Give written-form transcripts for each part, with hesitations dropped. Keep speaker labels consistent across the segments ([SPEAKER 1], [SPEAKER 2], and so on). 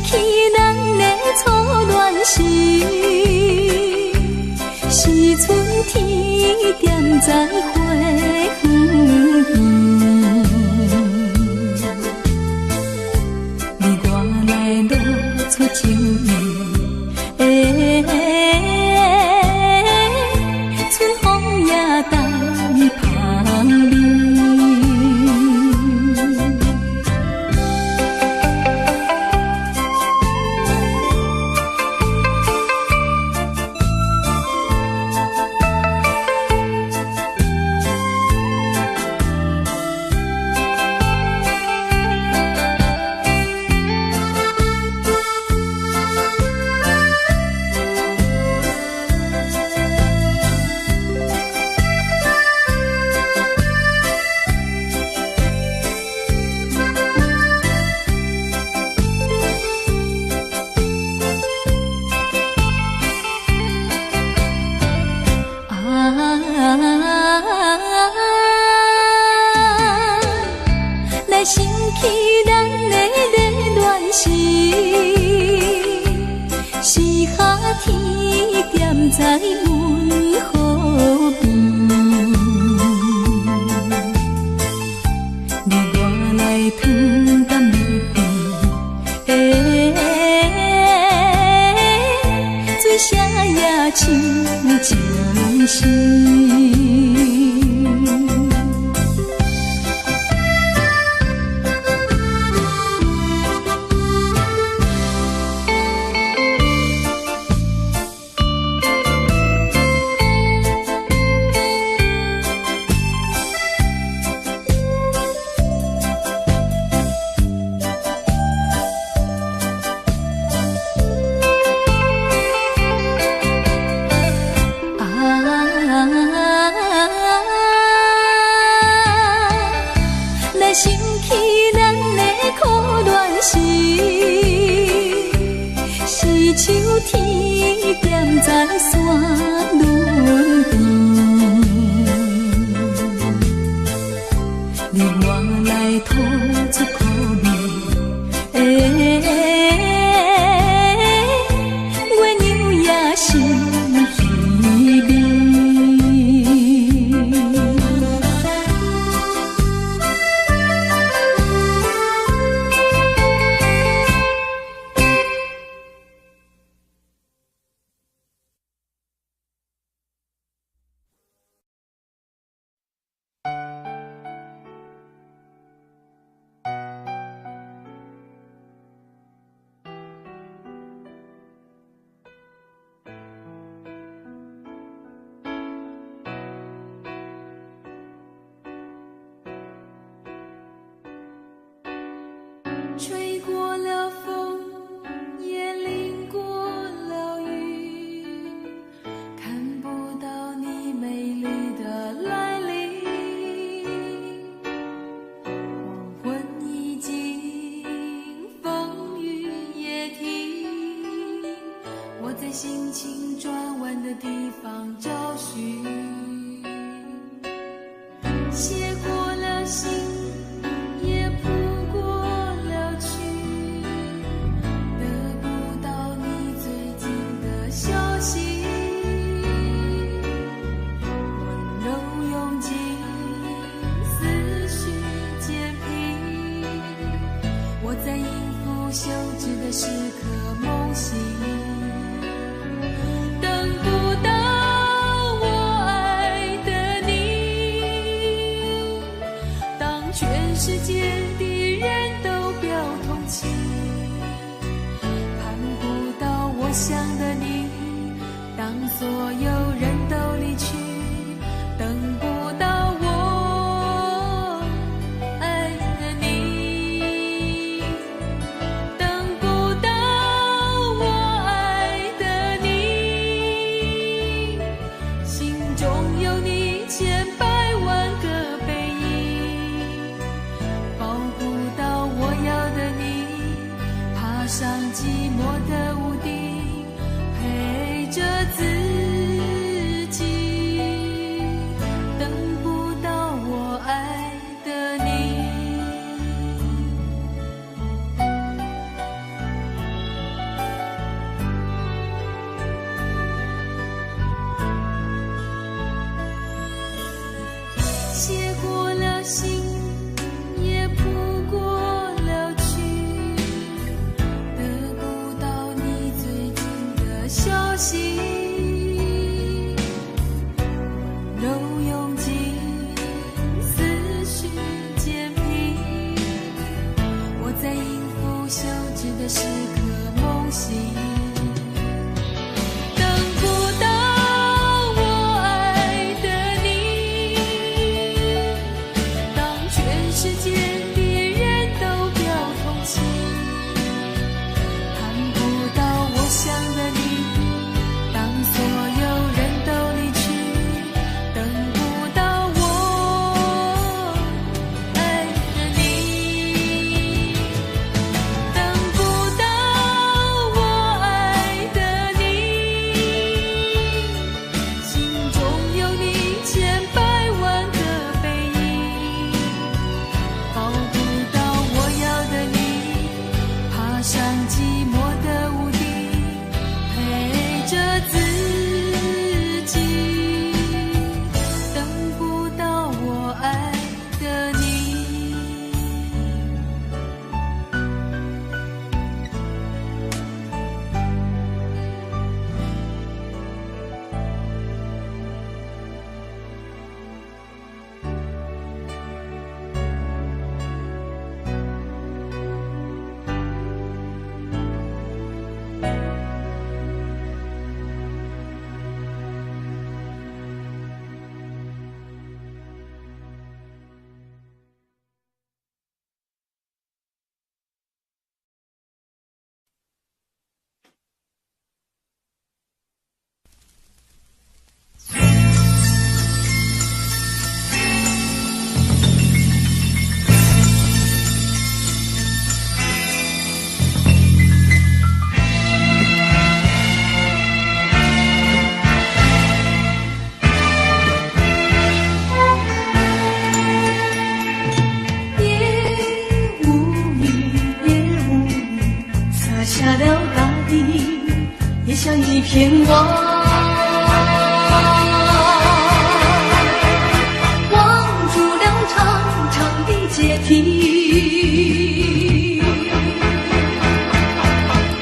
[SPEAKER 1] 起咱的初戀時，是春天踮在花園邊，你我來露出情意，春風也帶香味。來想起咱的熱戀時，是夏天踮在阮河邊，你我來糖甘蜜甜，水聲也像情詩。來想起咱的苦戀時，是秋天踮在山崙邊，你我來吐出苦味，月娘也心稀微。
[SPEAKER 2] 吹過了風，也淋過了雨，看不到你美麗的來臨。黃昏已經，風雨也停，我在心情轉彎的地方找尋，寫過了信，也譜過了曲，得不到你最近的消息，溫柔用盡，思緒漸平，我在音符休止的時刻夢醒，等不到我愛的你，當全世界的人都表同情，盼不到我想的你，當所有人都離去，等不到我愛的你，等不到我愛的你，心中有你千百萬個背影，抱不到我要的你，爬上寂寞的屋頂，陪着自己，等不到我愛的你。休止的時刻夢醒。等不到我愛的你，當全世界的人都表同情，盼不到我想的你，當所有人都離去，等不到我愛的你，等不到我愛的你，心中有你千百萬個背影，抱不到我要的你，爬上寂寞的屋頂，陪着自己，等不到我愛的你。
[SPEAKER 1] 夜無語，夜無語，灑下了大地，也像一片網，網住了長長的階梯。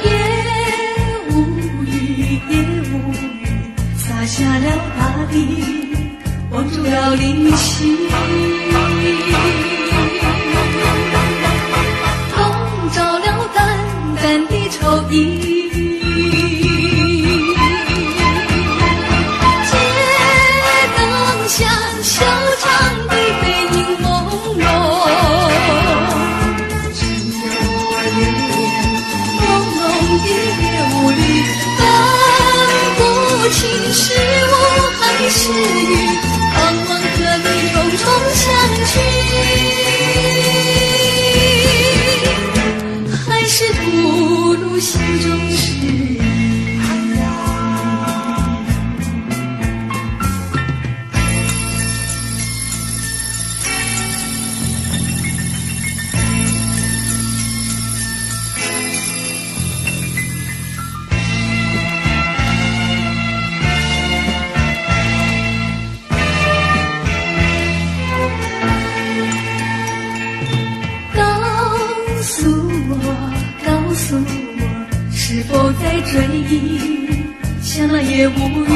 [SPEAKER 1] 夜無語，夜無語，灑下了大地，網住了靈犀。籠罩了淡淡的愁意。街燈下，小長的背影朦朧，只有我留戀朦朧的夜霧裡，分不清是霧還是雨，盼望和你重重相聚，還是不如心中詩意。告訴我，告訴我，是否在追憶，像那夜無語，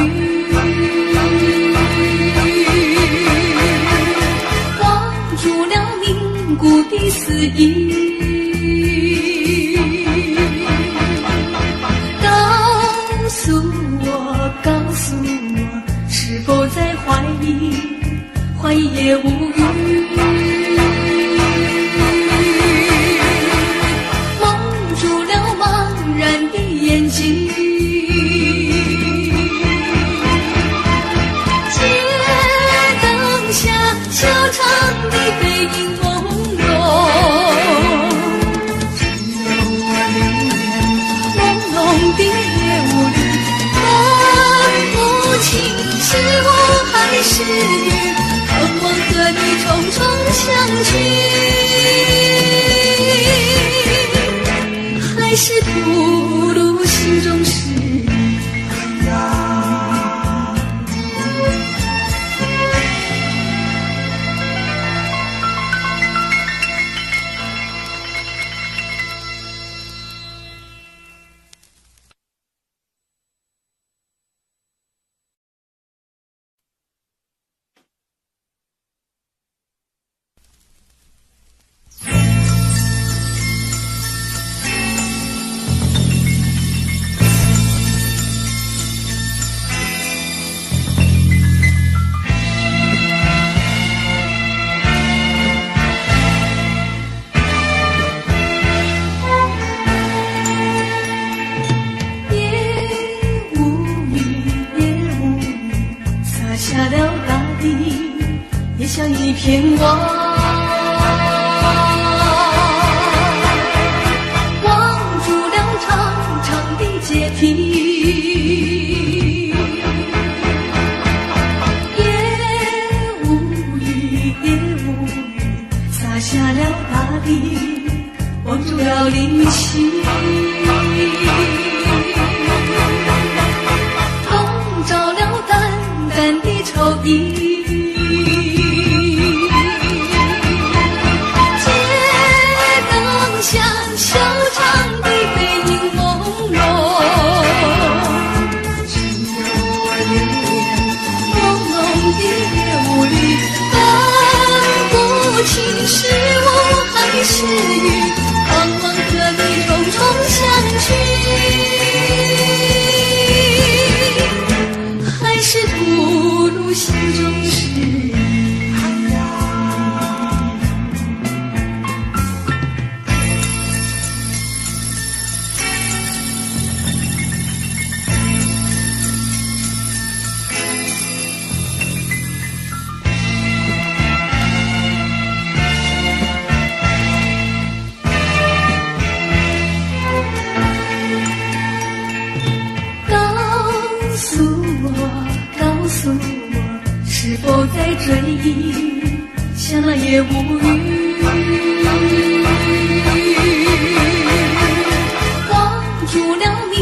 [SPEAKER 1] 網住了凝固的思意。告訴我，告訴我，是否在懷疑，懷疑夜無語，蒙住了茫然的眼睛。街燈下，小長的背影朦朧，只有我留戀朦朧的夜霧裡，分不清是霧還是雨，盼望和你重重相牵我。望住了長長的階梯，夜無雨，夜無雨，灑下了大地，望住了離去。籠罩了淡淡的愁意。街燈下，小唱的背影朦朧，只有我留戀朦朧的夜霧裡，分不清是霧還是雨，盼望和你重重相聚，還是吐露心中事。告訴我，告訴我，是否在追憶，像那夜無雨，望住了凝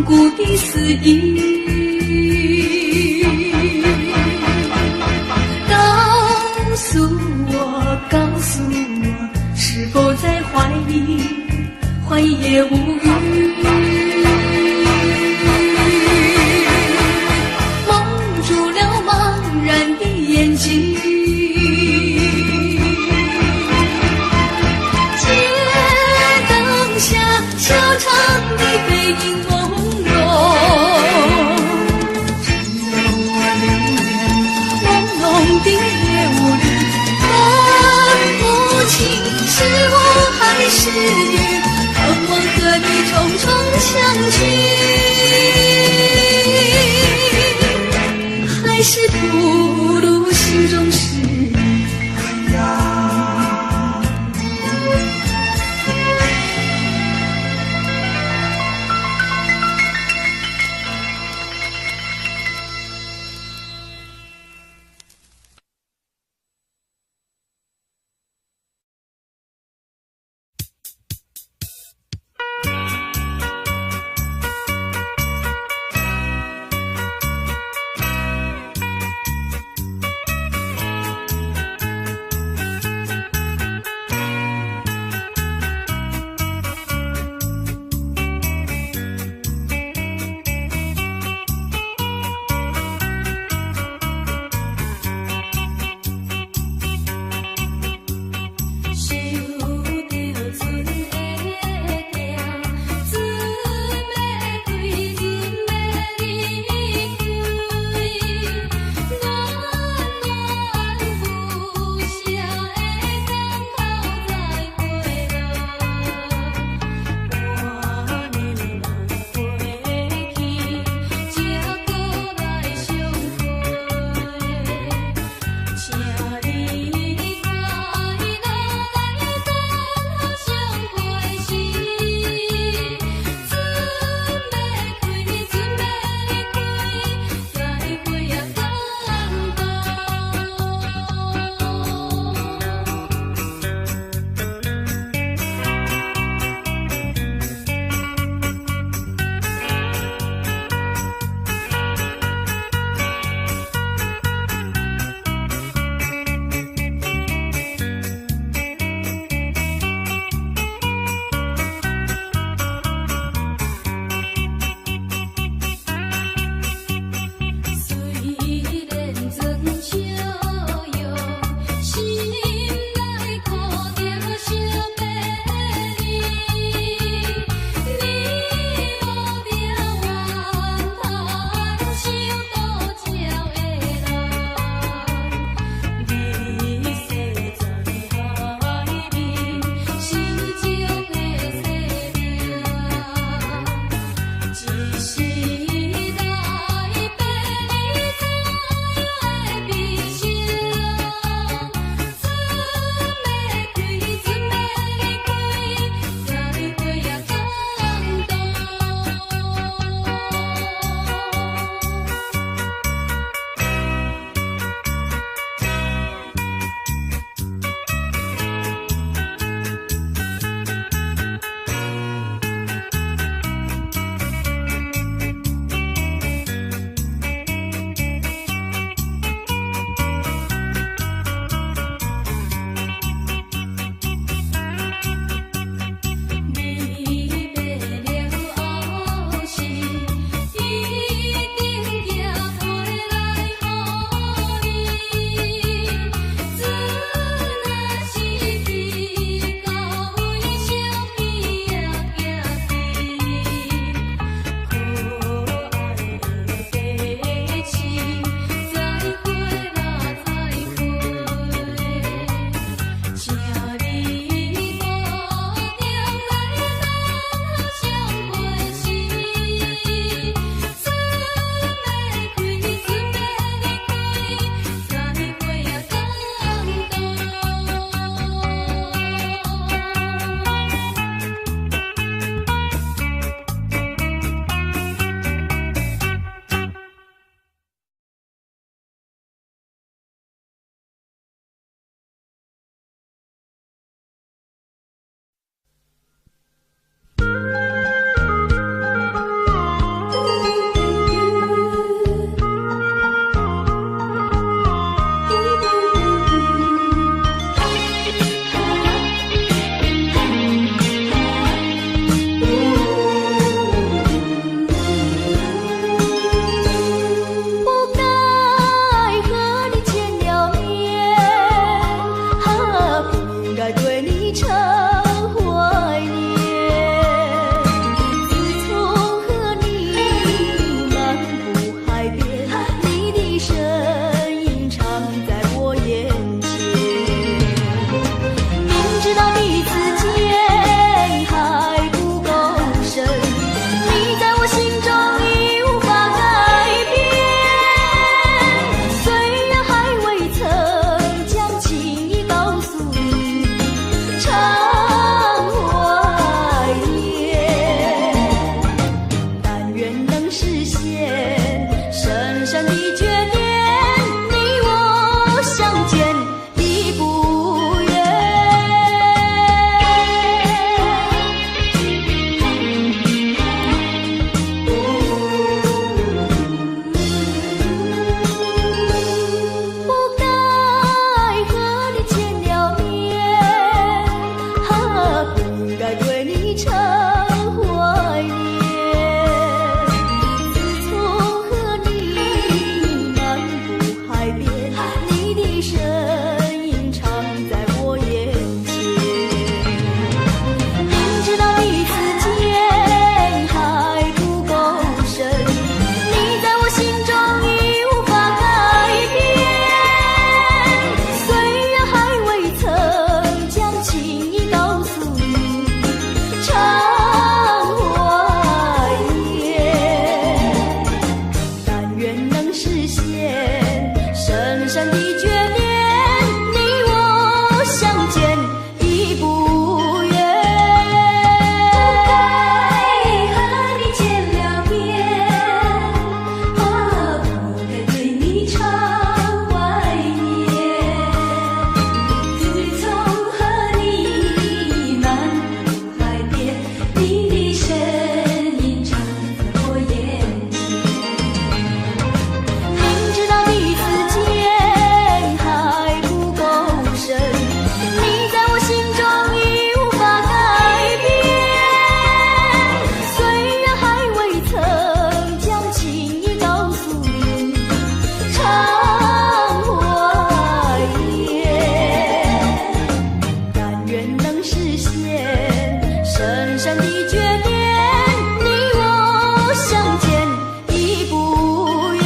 [SPEAKER 1] 固的思憶。告訴我，告訴我，是否在懷疑，懷疑夜無雨，蒙住了茫然的眼睛。街燈下，小唱的背影朦朧，只有我留戀朦朧的夜霧裡，分不清是霧還是雨，盼望和你重重相聚，還是吐露心中事。山的绝点，你我相见已不远。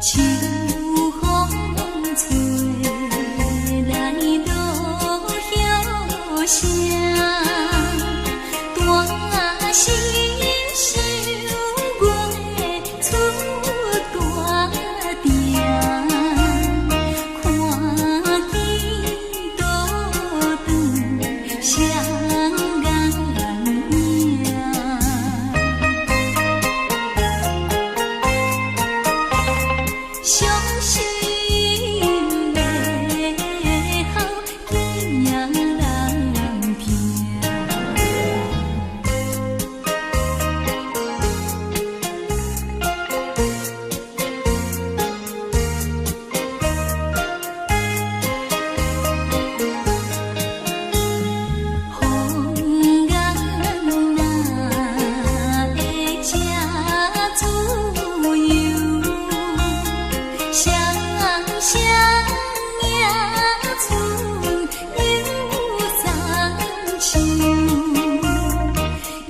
[SPEAKER 1] 秋風吹來落葉聲，大聲想月出大鼎，看見倒轉雙眼影。傷心的好囝人拼。風眼哪會這自由？雙雙迎春又三秋，因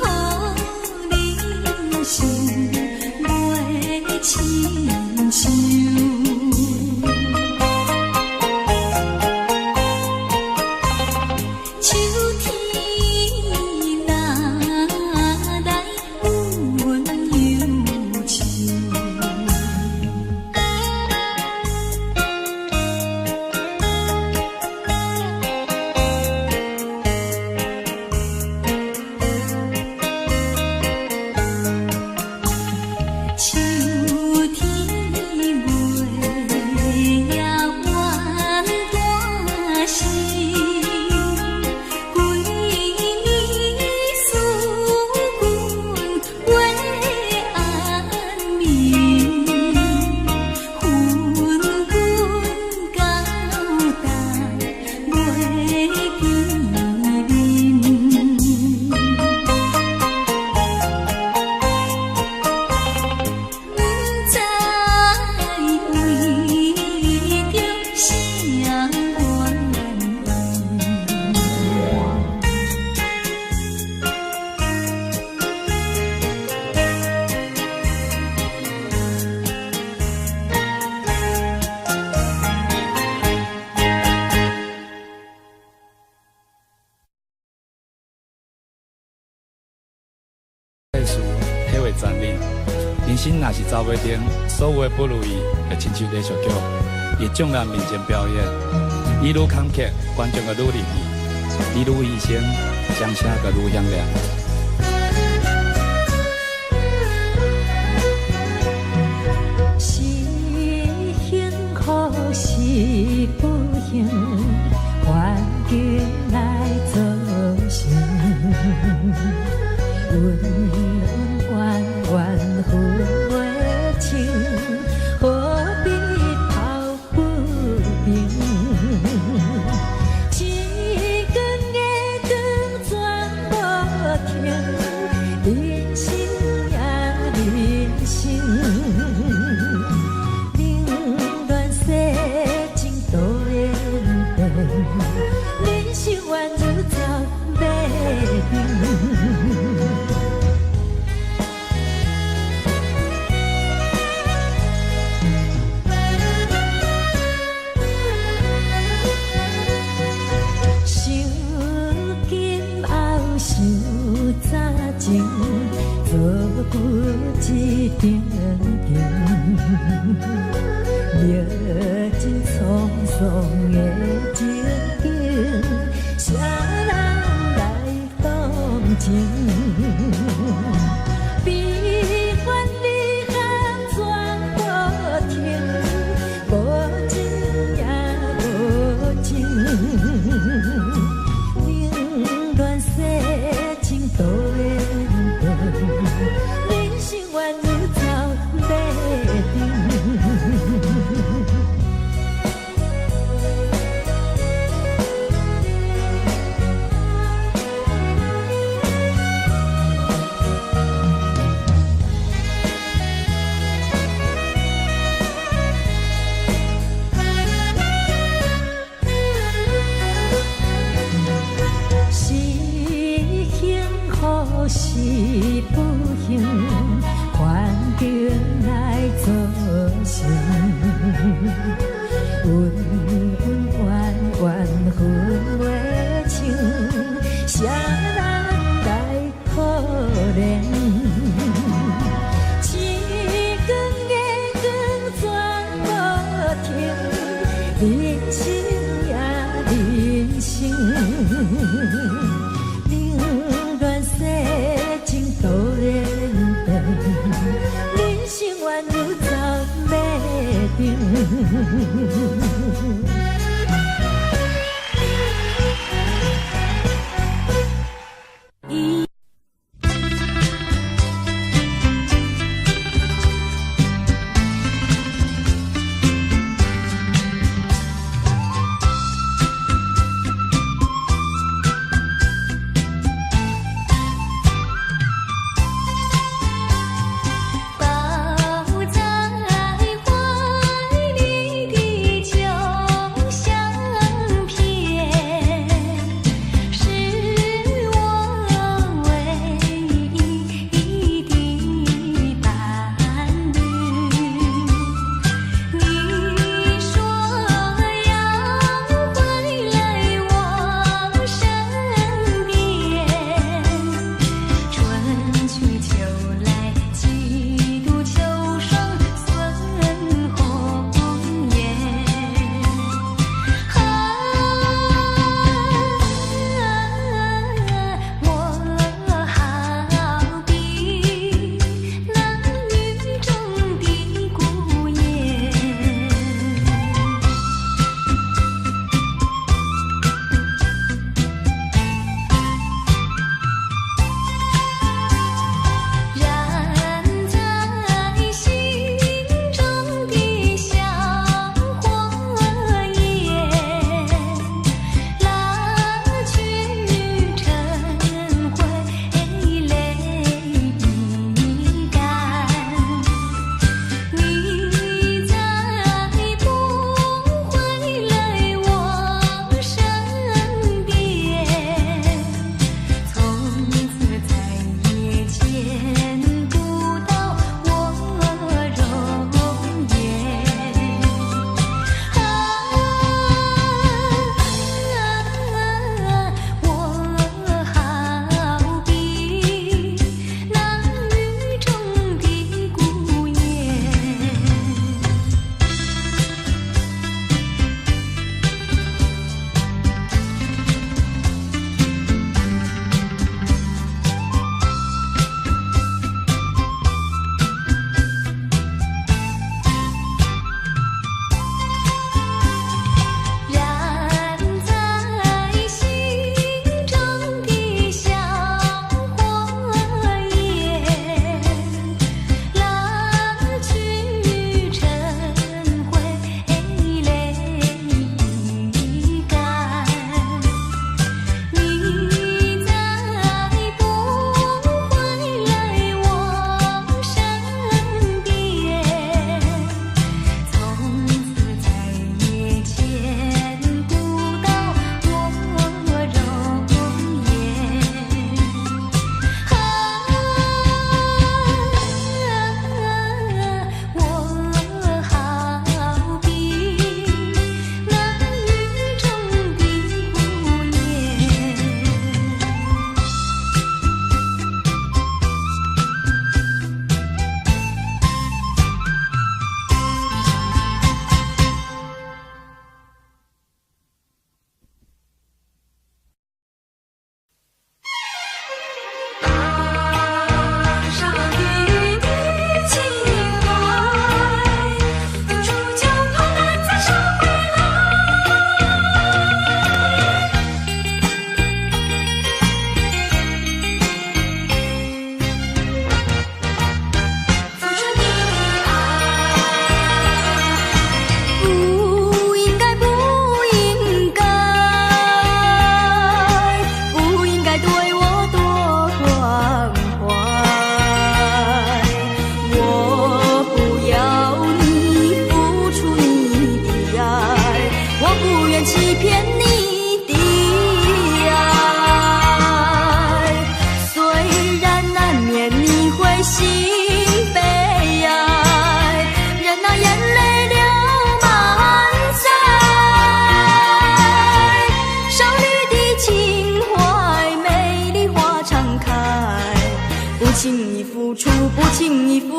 [SPEAKER 1] 何人生袂親像？秋天若來阮憂愁。秋天月也怨大声，规暝思君袂安眠，分君交代袂见面。不知為著啥原因。
[SPEAKER 3] 事體會殘忍，人生若是走袂停，所有的不如意就親像連續劇，佇眾人面前表演，伊愈坎坷，觀眾就愈入戲；伊愈犧牲，掌聲就愈響亮。
[SPEAKER 4] 是幸福是不幸，環境來造成。恩恩怨怨分袂清，何必抱不平？一光的光全無停，人生呀人生，冷暖世情多緣變，人生宛如走馬燈。想今後，想早前，做久一場。組成，恩恩怨怨分袂清，啥人來可憐？星光月光轉無停，人生呀人生，冷暖世情徒然變，人生宛如走馬燈。
[SPEAKER 1] 抱在懷裡的秋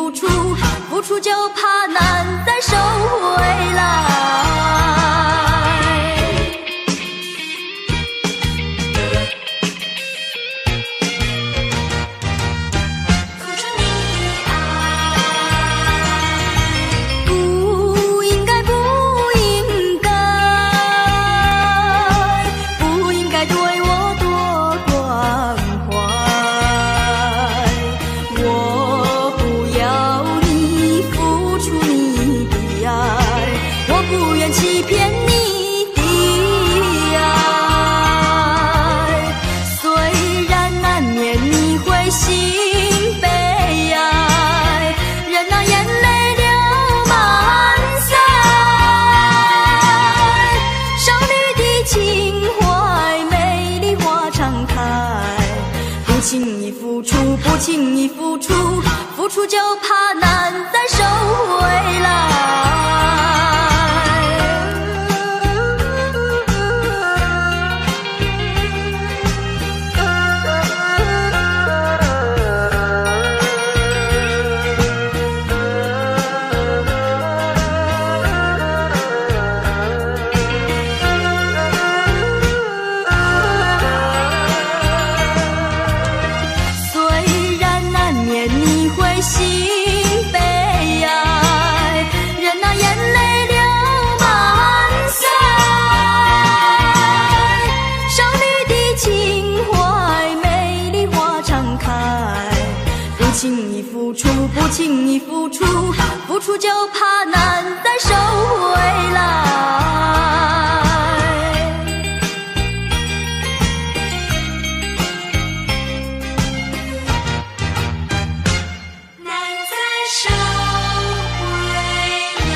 [SPEAKER 1] 付出，付出就怕難再收回來。付出你的愛，不應該，不應該，不應該對我多關懷。我不要你付出你的愛，我不願欺騙你的愛。雖然難免你會心悲哀，任那眼淚流滿腮。少女的情懷，美麗花常開，不輕易付出，不輕易付出，付出就怕難再收回來。雖然難免你會心悲哀，任那眼淚流滿腮。少女的情懷，美麗花常開，不輕易付出，不輕易付出，付出就怕難再收回來。難再收回來。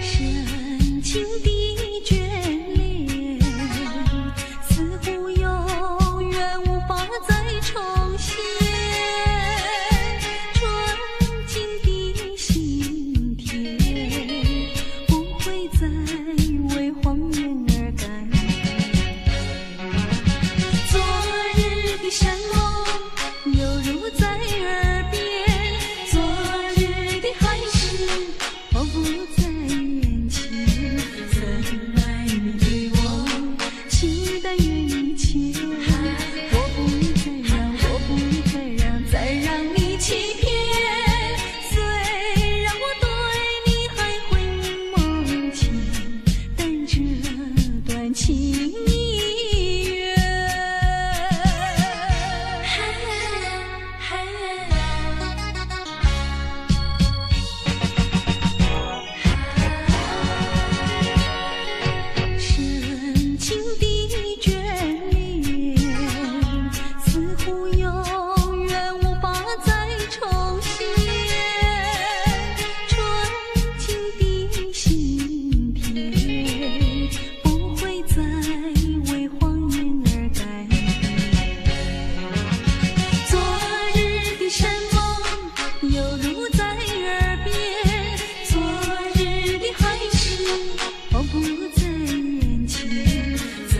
[SPEAKER 4] 深情的眷戀，似乎永遠無法再重現。純淨的心田，不會再為謊言而改變。昨日的山盟猶如在耳邊，昨日的海誓彷彿在眼前。怎奈你對我期待越一切，我不再讓，我不再讓，再讓你欺騙。雖然我對你還會夢情，但這段情已遠。深情的眷戀，似乎永遠無法再重現。純淨的心田，不會再為謊言而改變。昨日的山盟猶如在耳邊，昨日的海誓彷彿在眼前。怎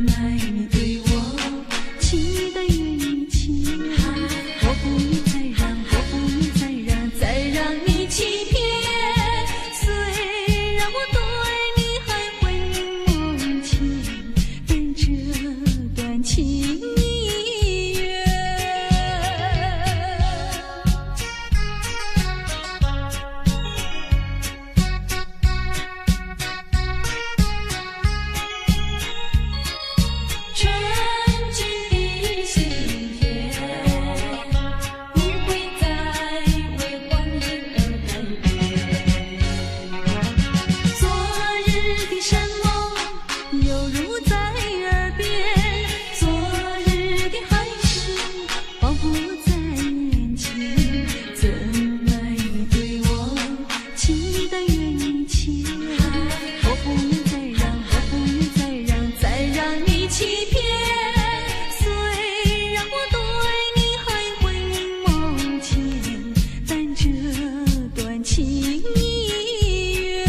[SPEAKER 4] 奈你對我期待越一切，我不再讓，我不再讓，再讓你欺騙。雖然我對你還會夢情，但這段情已遠。情意願。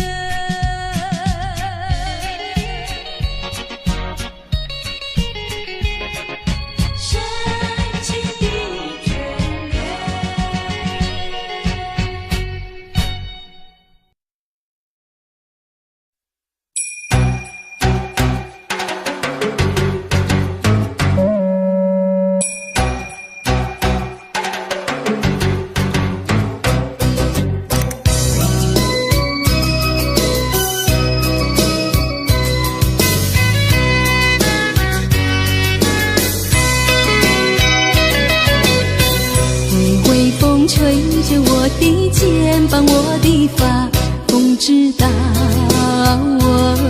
[SPEAKER 4] 深情的眷戀。
[SPEAKER 1] 微微風吹着我的肩膀，我的髮，風知道我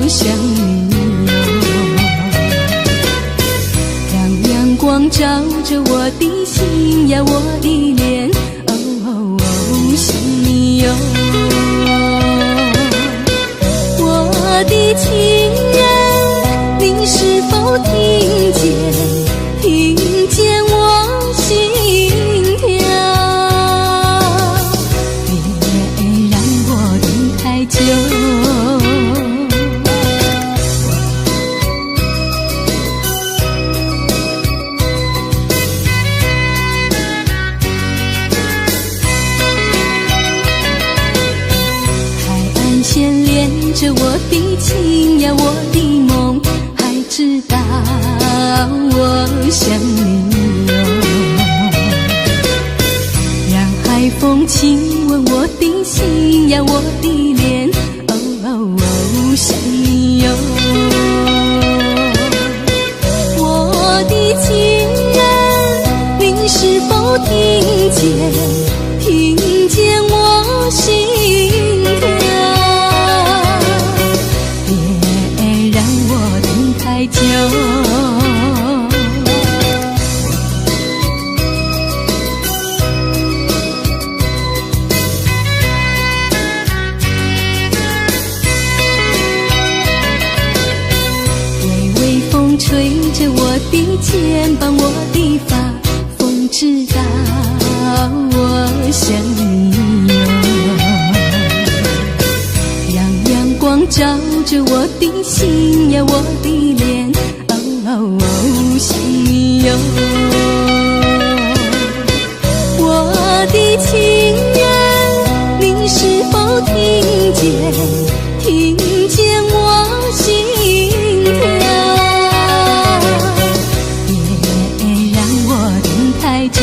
[SPEAKER 1] 想你喲。讓陽光照着我的心呀，我的臉，哦哦哦，想你喲。我的情人，你是否聽見？聽見我心跳？別讓我等太久。海岸線連着我的情呀，我的夢，還知道我想你喲。讓海風親吻我的心呀，我的臉，哦哦哦，想你喲。我的情人，你是否聽見？聽見我心跳？別讓我等太久。微微風吹着我的肩膀，我的髮，風知道我想你喲。讓陽光照着我的心呀，我的臉，哦哦哦，想你喲。我的情人，你是否聽見？聽見我心跳？別讓我等太久。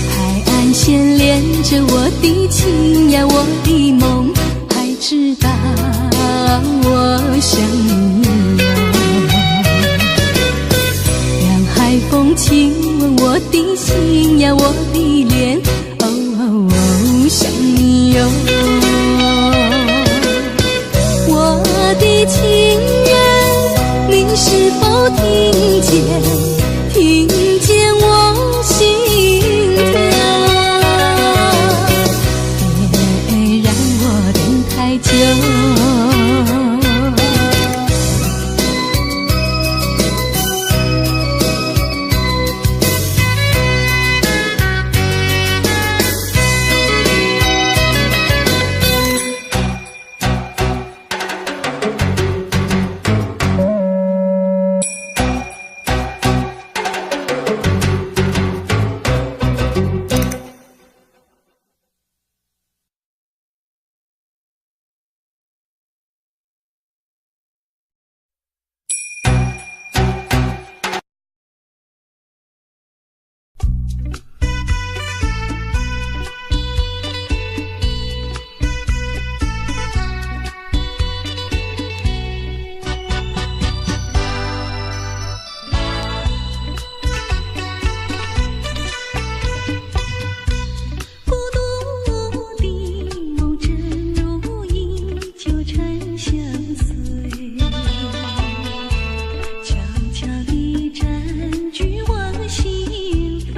[SPEAKER 1] 海岸線連着我的情呀，我的夢，還知道我想你喲。讓海風親吻我的心呀，我的臉，哦哦哦，想你喲。我的情人，你是否聽見？聽見我心跳？別讓我等太久。
[SPEAKER 4] 孤獨的夢真如影，糾纏相隨，悄悄地佔據我心扉。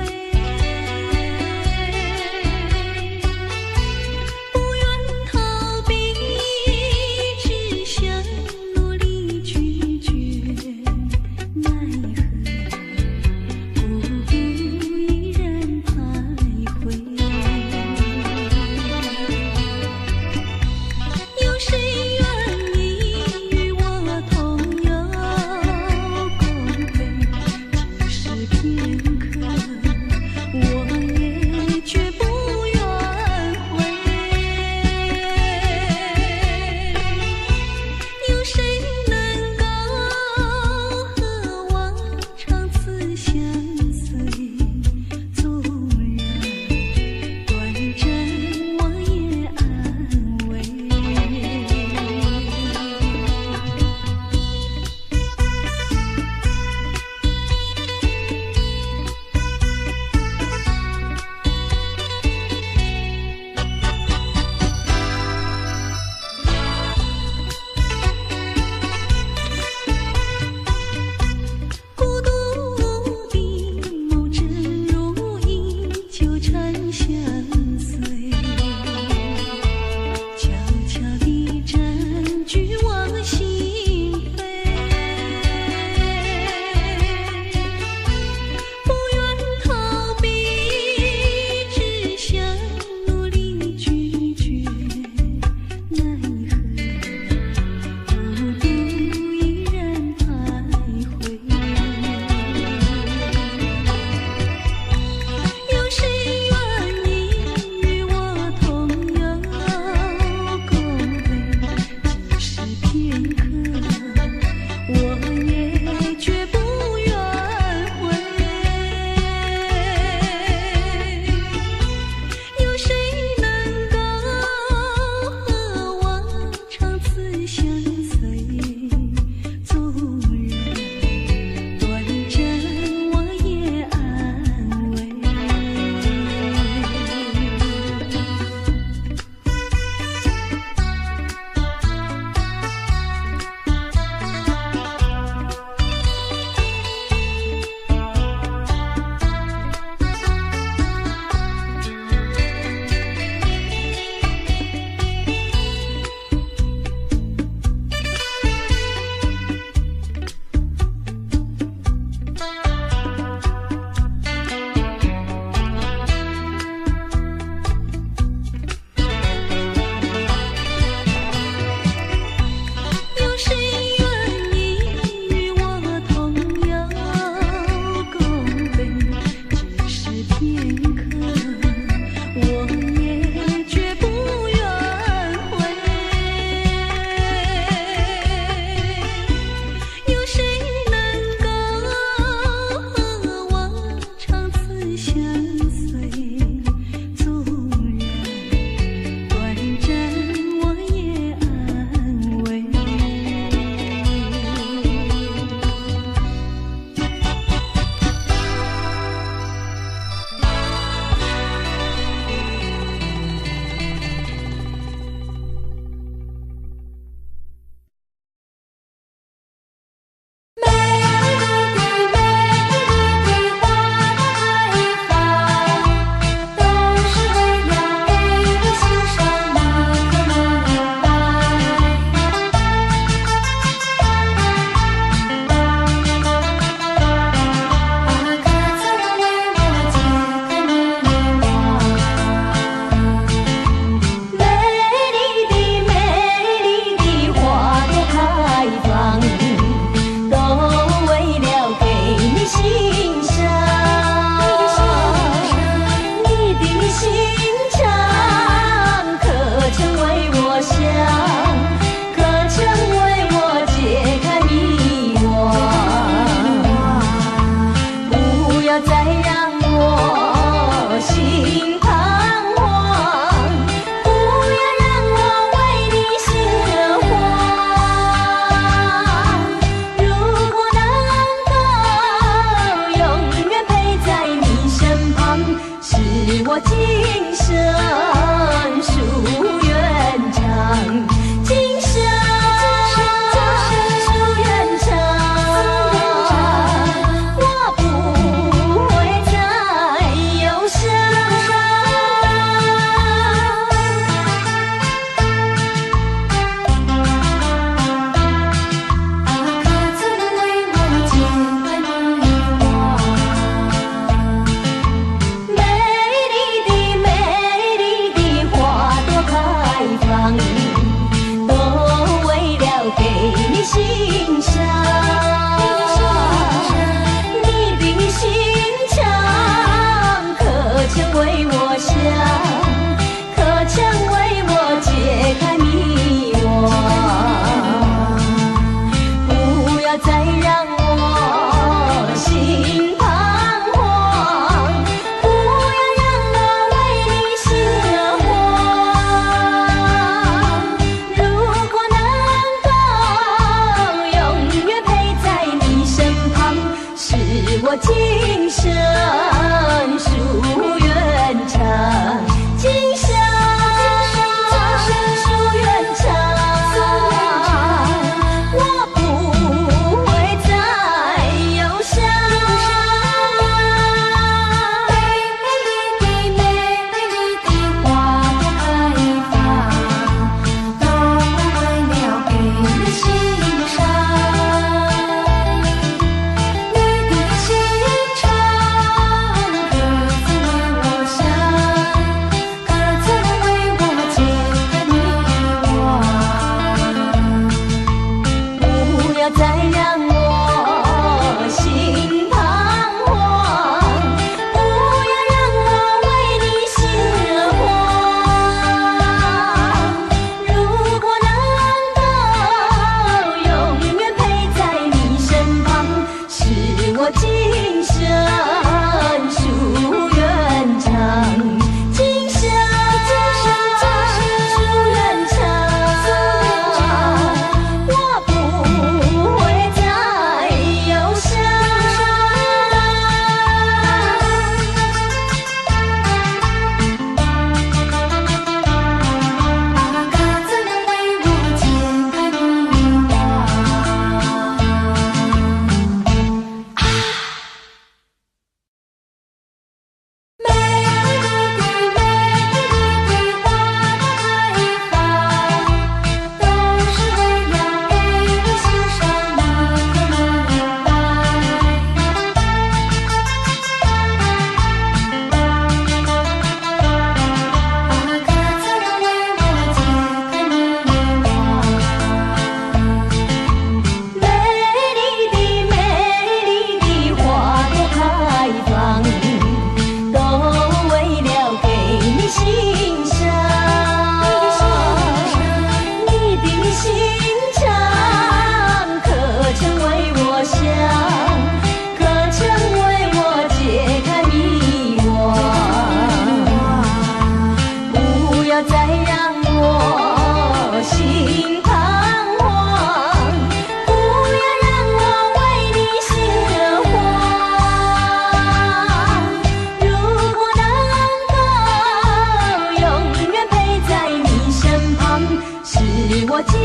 [SPEAKER 1] 我今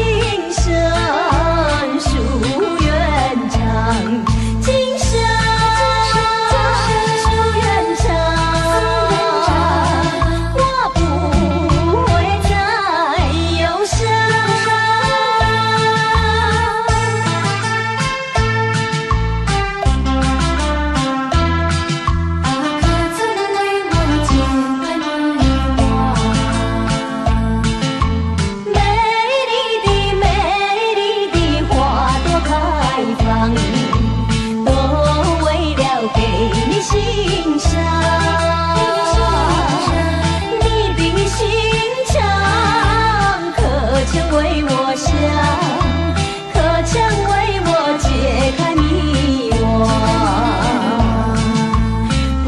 [SPEAKER 1] 生夙願償，今生夙願償，我不會再憂傷。
[SPEAKER 2] 啊，可曾為我解開迷惘？
[SPEAKER 1] 美麗的美麗的花朵開放，都為了給你欣賞。你的心腸可曾為我想？可曾為我解開迷惘？不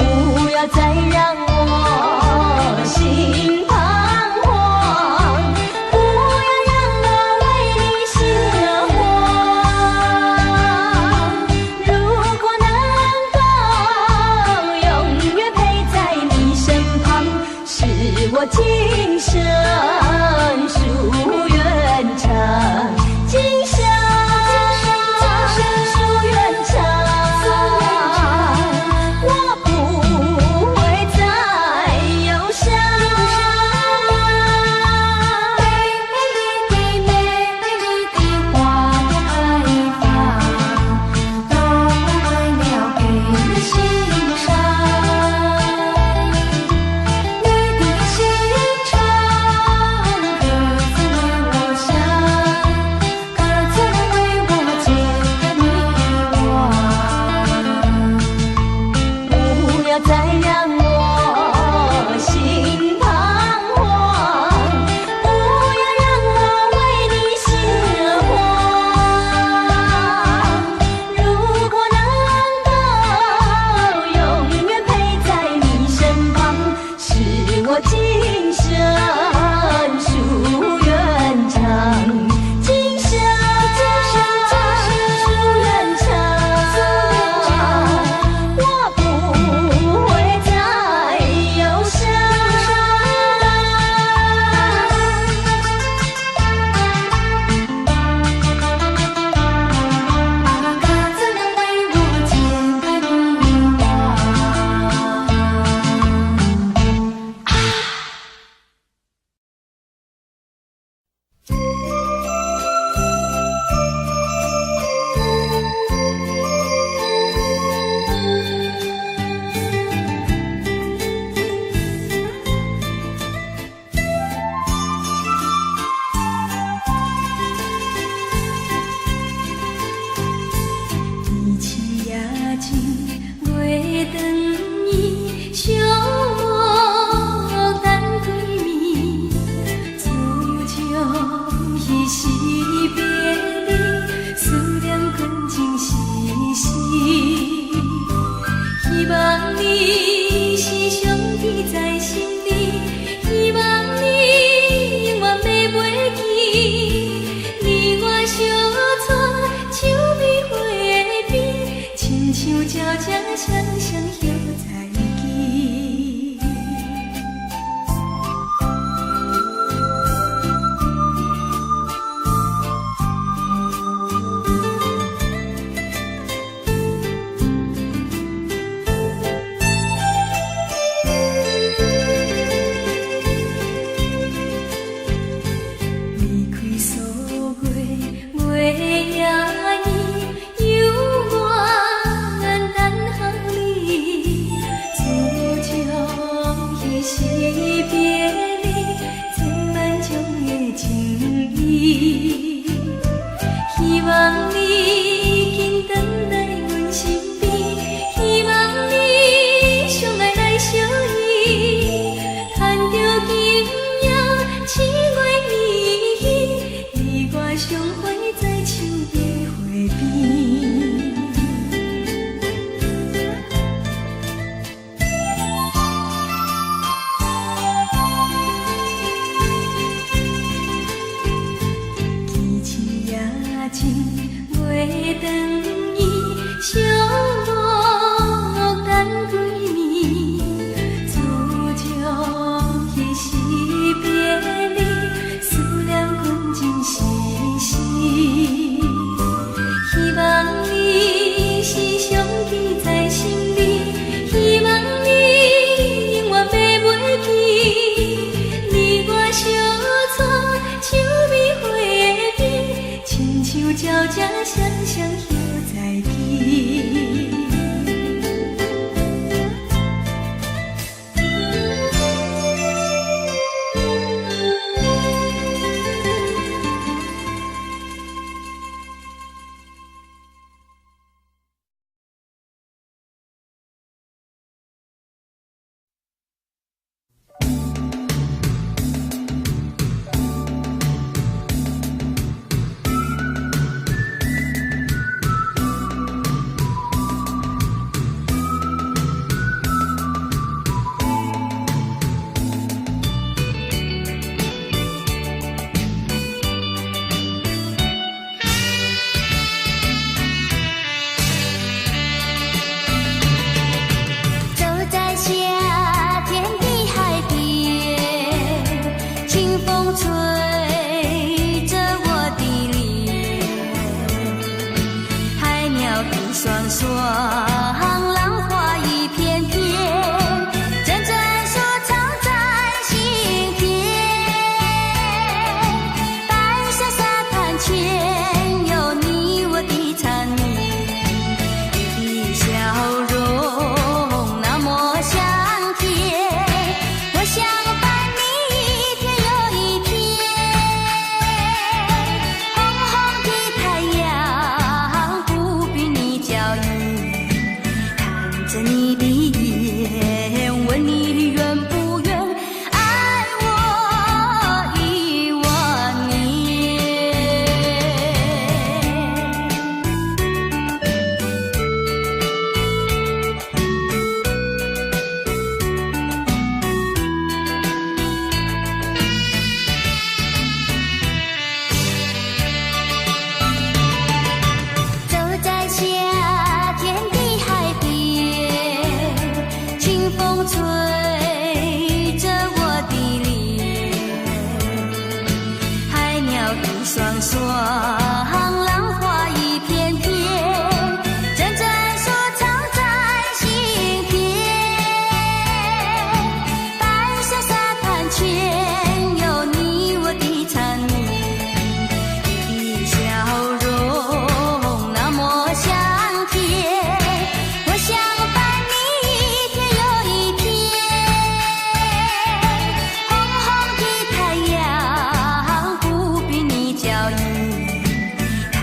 [SPEAKER 1] 要再讓我心彷徨，不要讓我為你心慌。如果能夠永遠陪在你身旁，是我今生夙願償。今生夙願償，我不會再憂傷。
[SPEAKER 2] 美麗的美麗的花朵開放，都為了給你欣賞。你的心腸可曾為我想？可曾為我解開迷惘？
[SPEAKER 1] 不要再讓我心彷徨，不要讓我為你心慌。如果能夠永遠陪在你身旁，是我今生夙願償。今生夙願償，我不會再憂傷。
[SPEAKER 2] 啊，可曾為我解開迷惘？
[SPEAKER 4] 以情也情月轉伊，寂寞等幾暝，自從彼時別離，思念感情絲絲。希望你是常記在心裡，希望你永遠袂袂記，你我相撮手臂花邊，親像鳥只雙雙歇在一起。離開數月，月夜伊猶原等候你。自從彼時別離，千萬種的情意。希望你緊轉來阮身邊，希望你相愛來相依，牽著今夜七月依依，你我相會在秋的花邊。寄情也情，月轉伊，寂寞等幾暝。自從彼時別離，思念感情絲。
[SPEAKER 1] 鳥聲雙雙曉在天。走在夏天的海邊，清風吹着我的臉，海鳥一雙雙，浪花一片片，陣陣說唱在心田。白沙沙灘前有你我的纏綿，你的笑容那麼香甜，我想伴你一天又一天。紅紅的太陽不比你嬌豔，看着你的眼，問你願不願愛我一萬年。走在夏天的海邊，清風吹着我的臉，海鳥一雙雙，浪花一片片，陣陣說唱在心田。白沙沙灘前有你我的纏綿，你的笑容那麼香甜，我想伴你一天又一天。紅紅的太陽不比你嬌豔，看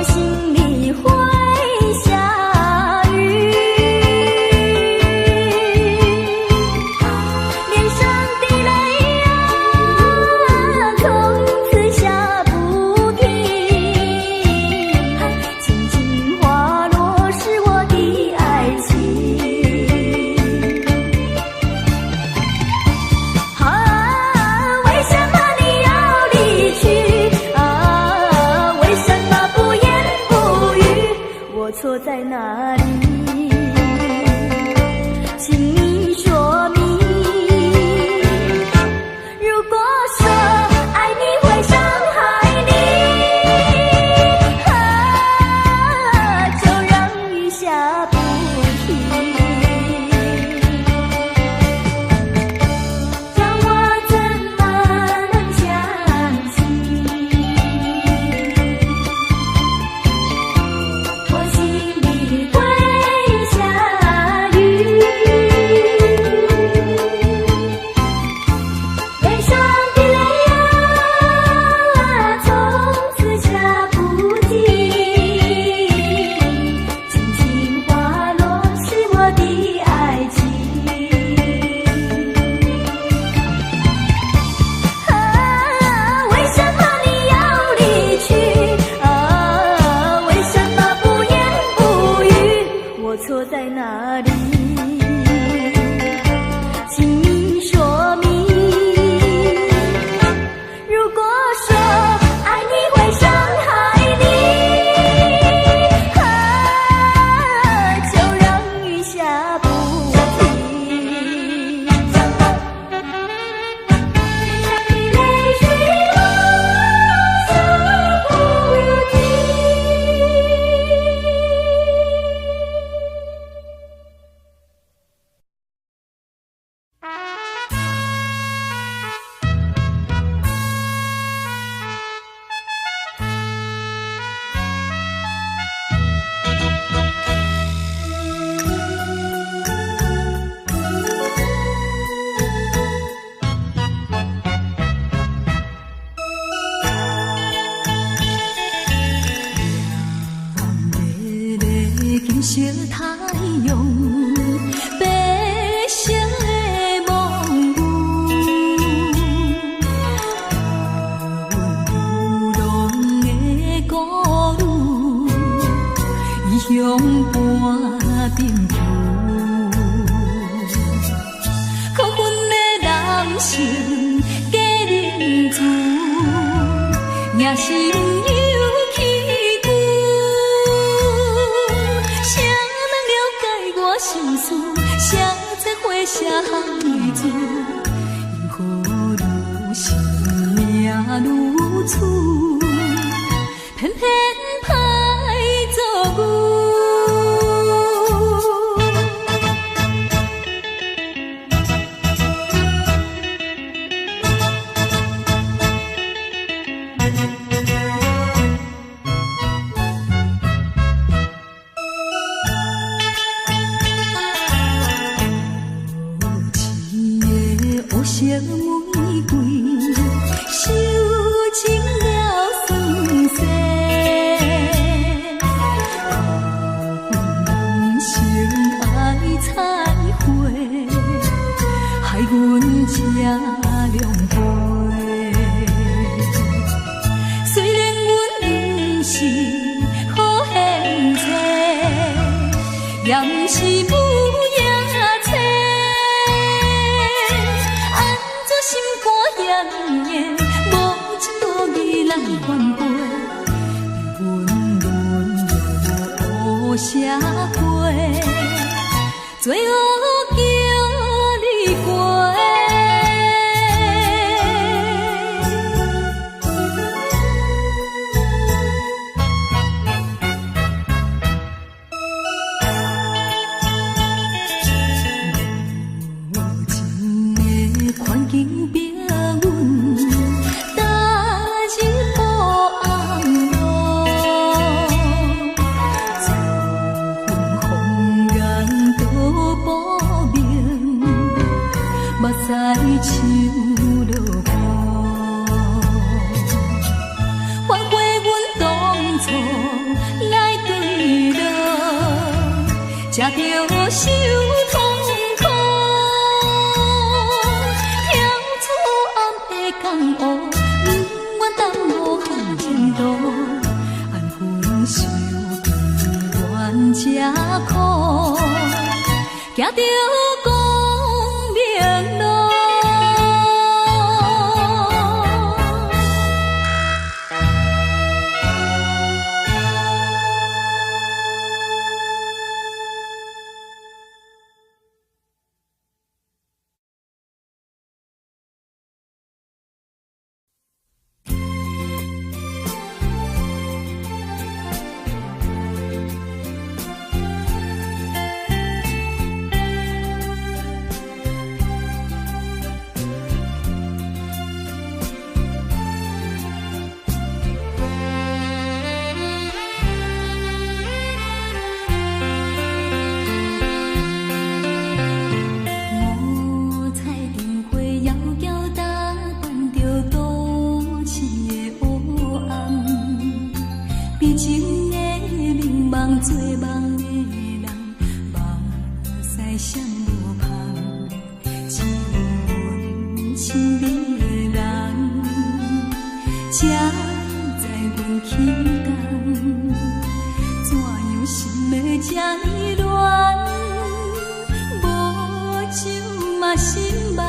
[SPEAKER 4] 心裡會下雨，臉上的淚啊，從此下不停，輕輕滑落是我的愛情。啊，為什麼你要離去？啊，為什麼不言不語？我錯在哪裡？請你說明。如果說愛你會傷害你，啊，就讓雨下不停。叫我怎麼能相信？我心裡會下雨，臉上的淚啊，從此下不停，輕輕滑落是我的愛情。啊，為什麼你要離去？啊，為什麼不言不語？我錯在哪裡？請你說明。如果說愛你會傷害你，啊，就讓雨下不停。淚水啊，下不停。
[SPEAKER 1] 艷麗的金色太陽，白色的夢霧，予阮流浪的孤女，異鄉半點浮。可恨的人生假仁慈，野心有起久。誰人了解我心事？誰知花谢香味滋？因何如生命如此，偏偏歹做牛。無情的烏色玫瑰，受盡了酸涩。予阮人生愛彩花，害阮這狼狽。雖然阮毋是好獻祭，也毋是無影册。按怎心肝遐硬，無情無義來反背，予阮淪落烏社會，罪惡叫你過。無情的環境逼阮踏入黑暗路，自阮紅顏倒步。才著受痛苦。跳出暗的江湖，不愿耽误前途，安分守甘愿吃苦，行著光明路。五彩灯火遥遥打扮著都市的黑暗，悲情的眠梦做梦的人，目屎闪无芳，只有阮亲爱的人，才知阮起工，怎样心会这呢乱？无酒嘛心茫，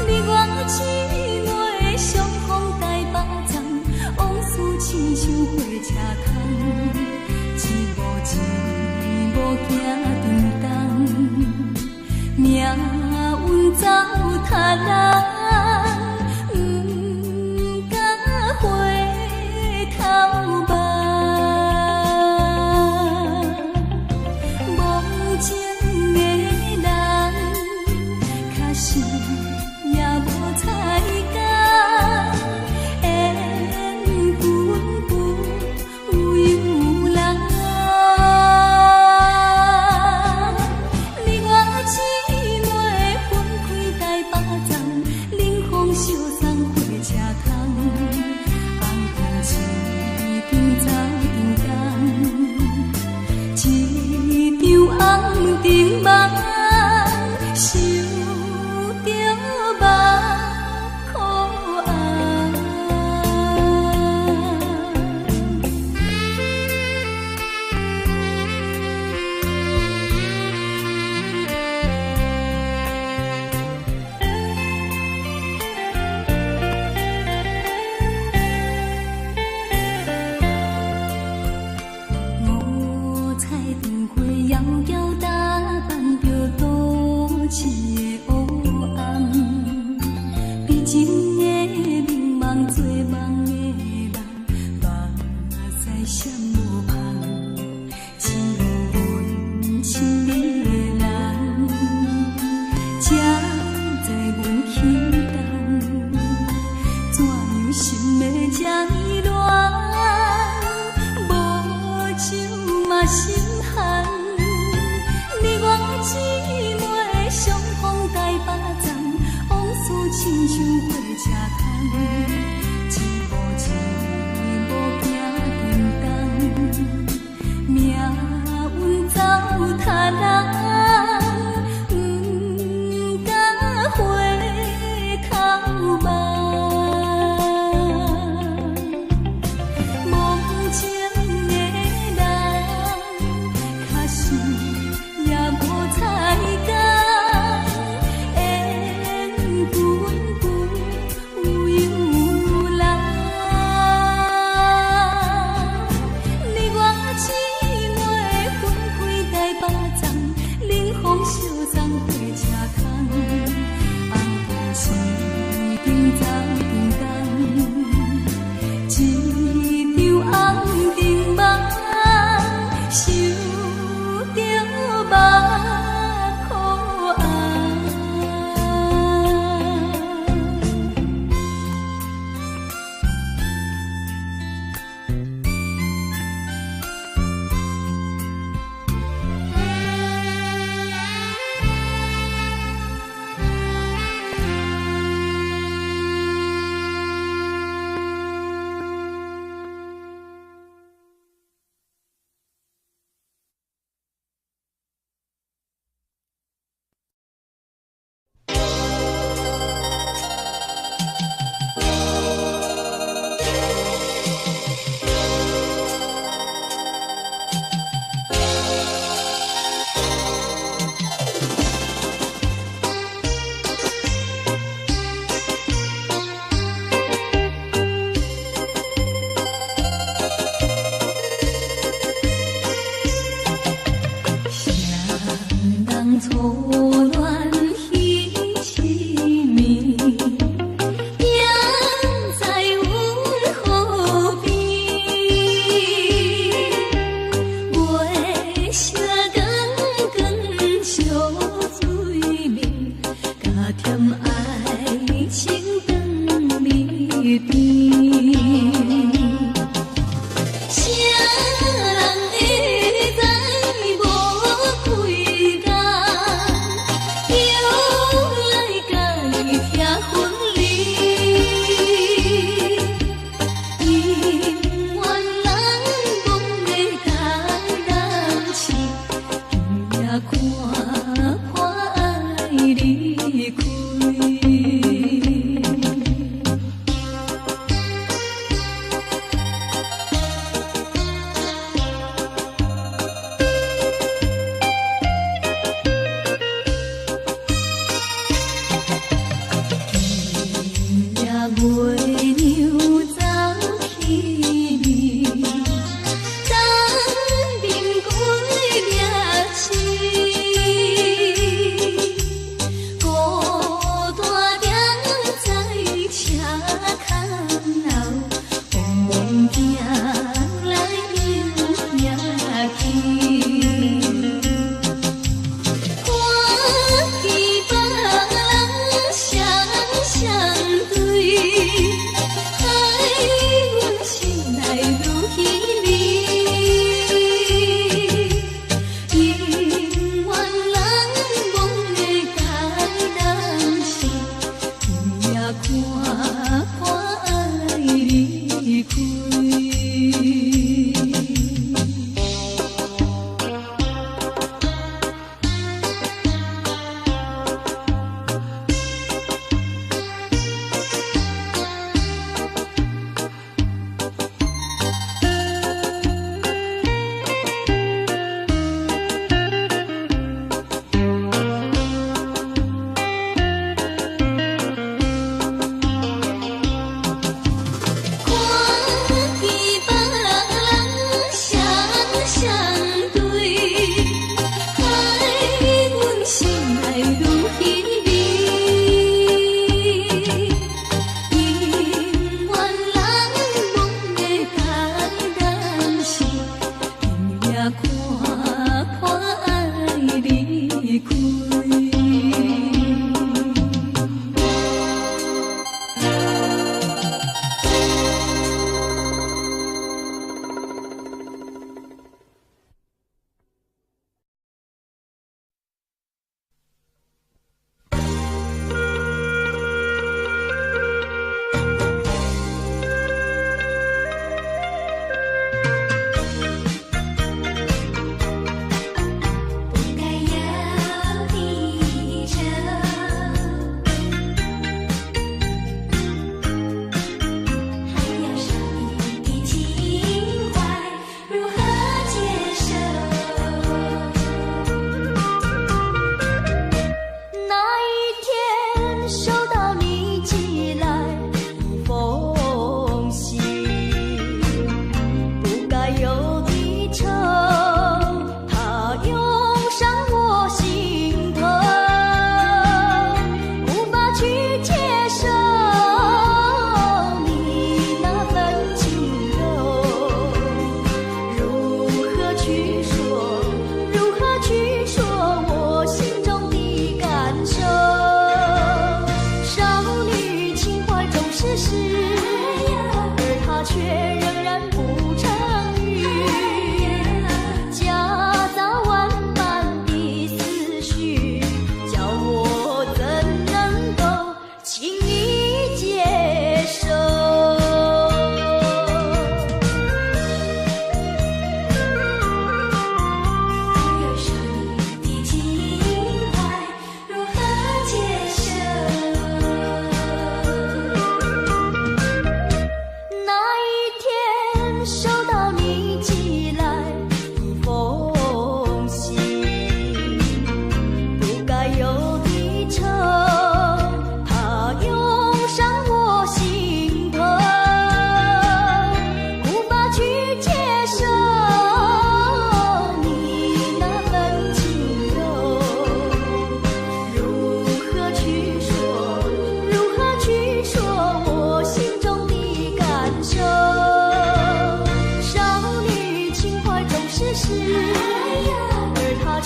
[SPEAKER 1] 你我姊妹相逢台北站，往事亲像火车窗，一步一步行沉重，命运走他人，不敢回头望。无情的人，确实也无彩工，缘分不由人。你我姊妹分开台北站，冷风相送火车窗，红灯一张走长工，一场红灯梦，想著目苦红。五彩灯火遥遥打扮著都市的黑暗，悲情的眠梦做梦的人，目屎闪无芳，只有阮亲爱的人，才知阮起工，怎样心会这呢乱？无酒嘛心寒，你我姊妹相逢台北站，往事亲像火车窗，一步一步行沉重，命运走他人，不敢回头望。无情的人，确实也无彩工，缘分不由人。你我姊妹分开台北站，冷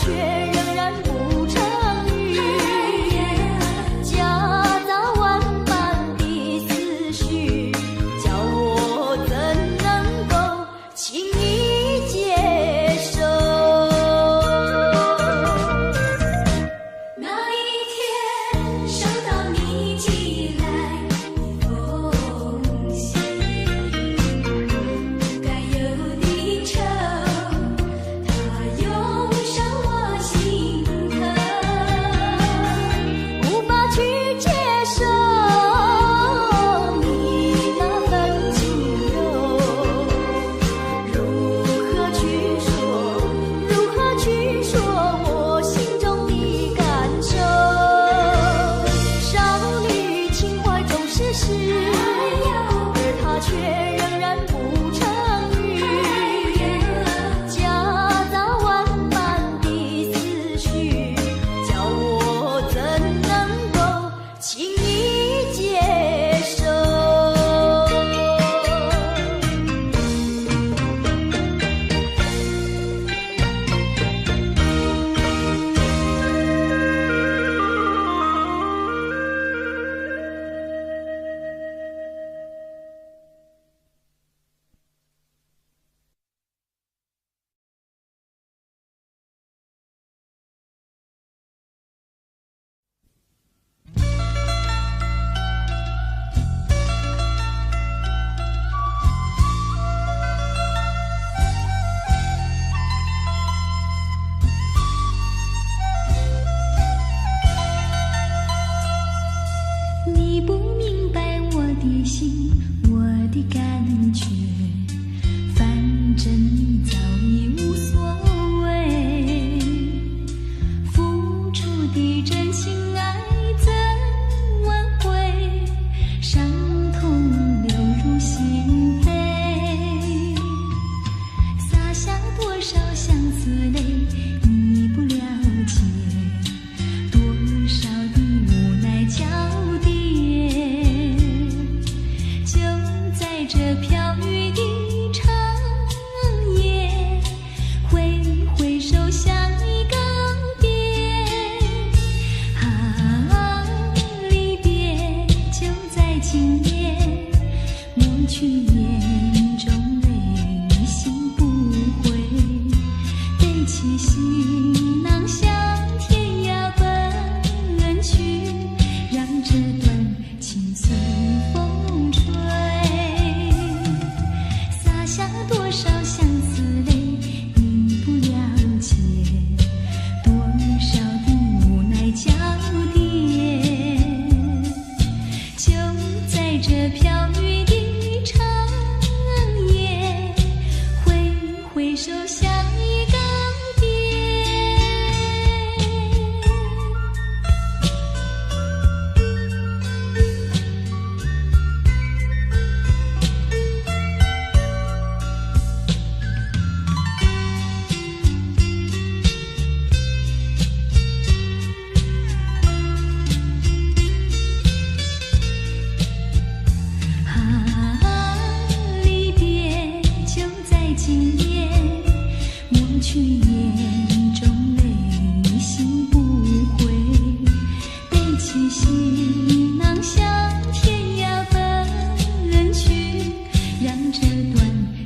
[SPEAKER 1] 卻仍然不成語，夾雜萬般的思緒，叫我怎能夠輕易接受？
[SPEAKER 4] 那一天收到你寄來的封信，不該有的愁，它湧上我心頭，
[SPEAKER 1] 無法去接受你那份輕柔，如何去說？如何去說我心中的感受？少女情懷總是詩，而她卻仍然不成語，夾雜萬般的思緒，叫我怎能夠輕易接受？
[SPEAKER 4] 你不明白我的心，我的感覺，反正你早已無所謂。付出的真情愛怎挽回？傷痛流入心扉，灑下多少相思淚，你不了解。多少的無奈交疊，就在這飄雨的長夜，揮揮手向你告別。啊，離別就在今夜，抹去眼中淚，心不悔，背起行囊向天涯奔去，讓這段情隨風吹。灑下多少相思淚，你不了解，多少的無奈交疊，就在這飄雨的長夜，揮揮手向你告別。啊，離別就在今夜，抹去眼中淚，心不悔，背起行囊向天涯奔去，讓這段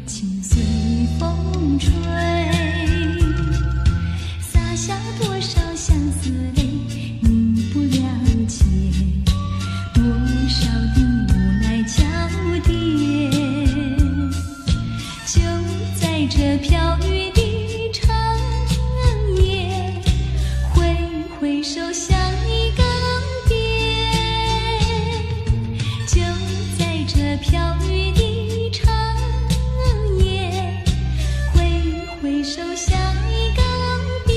[SPEAKER 4] 情隨風吹。灑下多少相思淚，你不了解，多少的無奈交疊，就在這飄雨的長夜，揮揮手向你告別。就在這飄雨的長夜，揮揮手向你告別。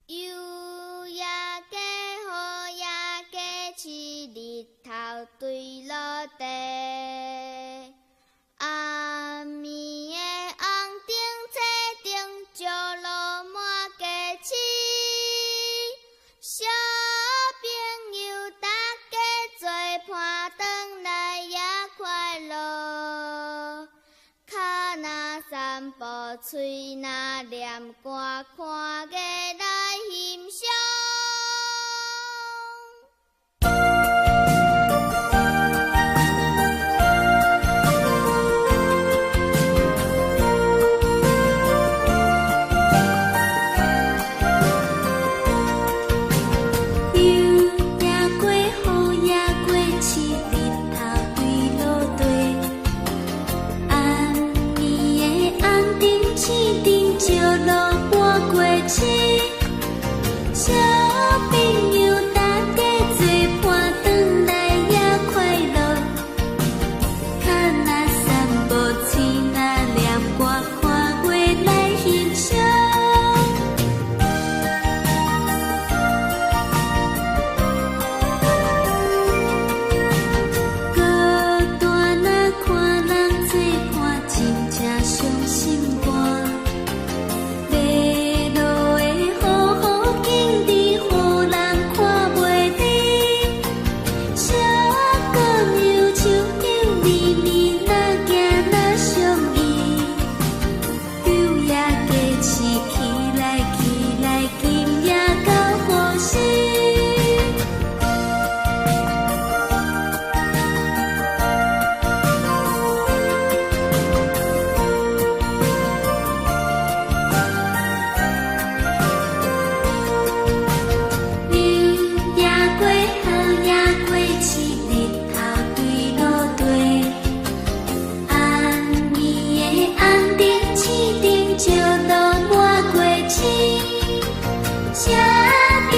[SPEAKER 5] 油也加，雨也加，饲日頭墜落地。散步，喙若念歌，看月來欣賞。
[SPEAKER 4] 雨也過，雨也過，試日頭對落地。暗暝的紅燈試燈照落半過市。小朋友大家做伴轉來也快樂。跤若散步，喙若念歌，看月來欣賞。孤單啊，看人做伴，真正傷心肝。欲落的雨雨景致，予人看袂離。小姑娘手紐綿綿，若行若相依。柳也加市起來起來，今夜到何時？日也過，雨也過，試日頭對落地。暗暝的紅燈試燈照落滿過市。小朋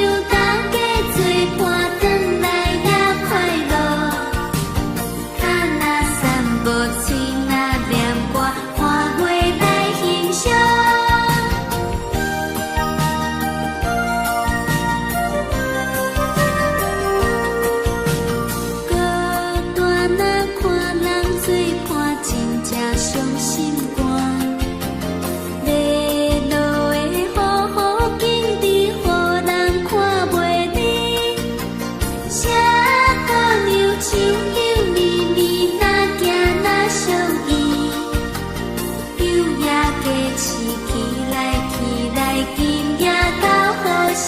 [SPEAKER 4] 友大家做伴轉來也快樂。跤若散步，喙若念歌，看月來欣賞。孤單啊，看人做伴，真正傷心肝。欲落的雨雨景致，予人看袂離。小姑娘手紐綿綿，若行若相依。柳也加市起來起來，今夜到何時？